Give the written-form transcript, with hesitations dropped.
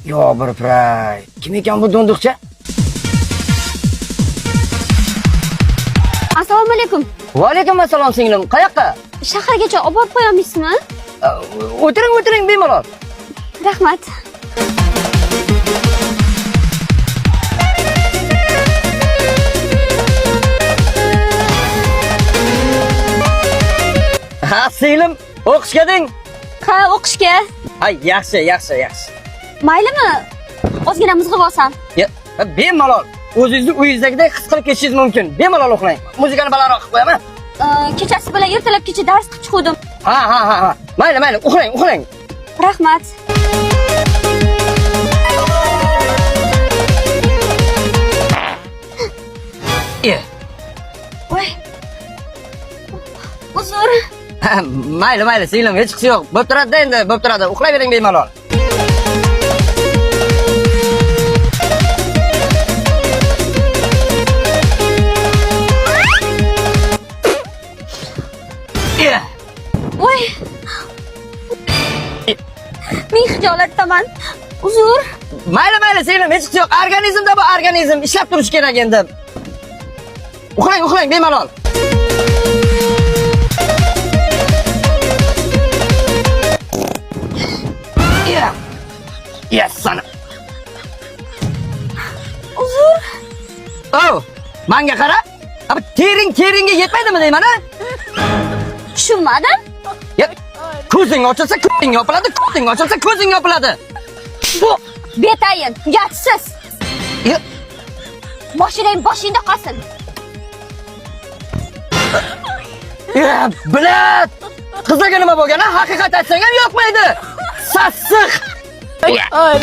Yo bir pray. Kim ekan bu do'ndiqcha? Assalomu alaykum. Va alaykum assalom singlim. Qayoqqa? Shahargacha olib borib qo'ya olmaysizmi? O'tiring, o'tiring bemalol. Rahmat. Ha, singlim, o'qishga deng. Ha, o'qishga. Ha, yaxshi, yaxshi, yaxshi. Maylimi? Ozgina mizg'ib olsam. Ya, bemalol. O'zingizni uyingizdagidek his qilib ketishingiz mumkin. Bemalol uxlang. Muzikani balandroq qilib qo'yaman. Kechasi bilan ertalabgacha dars qilib chiquvdim. Ha, ha, ha, ha. Mayli, mayli, uxlang, uxlang. Rahmat. E. Voy. Uzr. Ha, mayli, mayli, singlim, hech qisi yo'q. Bo'p turadi endi, bo'p turadi. Uxlayvering bemalol. E. Voy. Men xijolatdaman. Uzr. Mayli, mayli, singlim, hech qisi yo'q. Organizmda bu organizm ishlab turishi kerak endi. Uxlang, uxlang bemalol. Ya. Ya sana. Uzr. Oh, manga qara. Abi tering teringga yetmaydimi deyman a? Tushunmadim. Ya, ko'zing ochilsa ko'zing yopiladi, ko'zing ochilsa ko'zing yopiladi. Bu betayin, uyatsiz. Ya, Moshinang boshingda qolsin. ya, bilat. Qizlarga nima bo'lgan a? Haqiqat aytsang ham yoqmaydi. Sassiq. God.